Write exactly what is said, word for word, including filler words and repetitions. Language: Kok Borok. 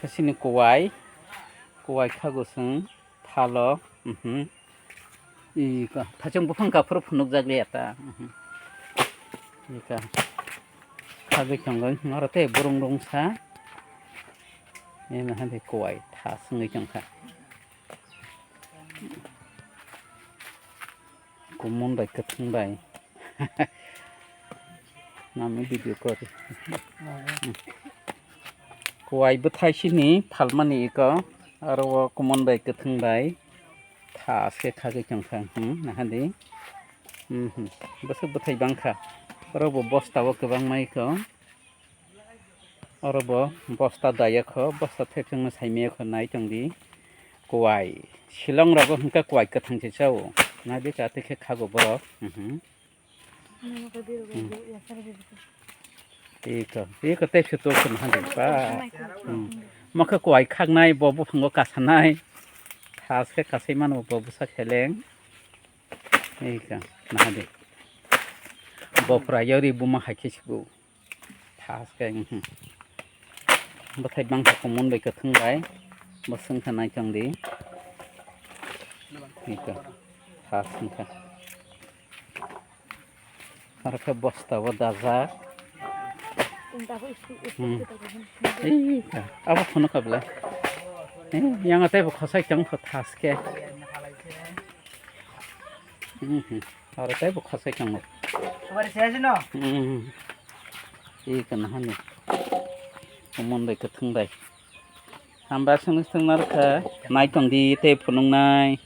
Sini kuwai, kuwai khago chwng thalo, mhm. Iko, thachung buphang kaphuru phunukjak liya ta, mhm. Iko, khagwi tongo, oro tei burung rungsa. Eno hadi kuwai tha swngwi tongkha. Kumun bai kwthwng bai. Nami video kori. Kuwai bwthai sini phalmani iko. Aro o kumun bai kwthwng bai. Tha aske khagwi tongkha. Hmm, nahadi. Hmm, hmm. Bwswk bwthai bangkha. Oro bo bosta o kwbangma iko. Oro bo bosta dayakho, bosta thepsongno saimiyakho, nai tongdi. Kuwai. Shillong rogo hwnkhe kuwai kwthang se chao. Nai bwkha tei khe khago borok. Mhm. Iko, iko tei phe to khum hande pa. Hmm. Mokhe kuwai khaknai, bo buphango kasanai. Thaske kasai mano bo bwsa kheleng. Iko, nahadi. Bopra yori buma hai khe sibu. Thaske, mhm. Bwthai bangkha kumun bai kwthwng bai. Bo swngkha nai tongdi. Iko. Tha swngkha. Aro khe bosta o dajak. Hmm. Ei, abo phunukha bwle. Ei, yang tei bo khosai tong kho thaske. Hmm, hmm. Aro tei bo khosai tongo. Kubari se no? Hmm. Ei kana hani. Kumun bai kwthwng bai. Hamba sung sung narkha. Nai tongdi tei phunuknai.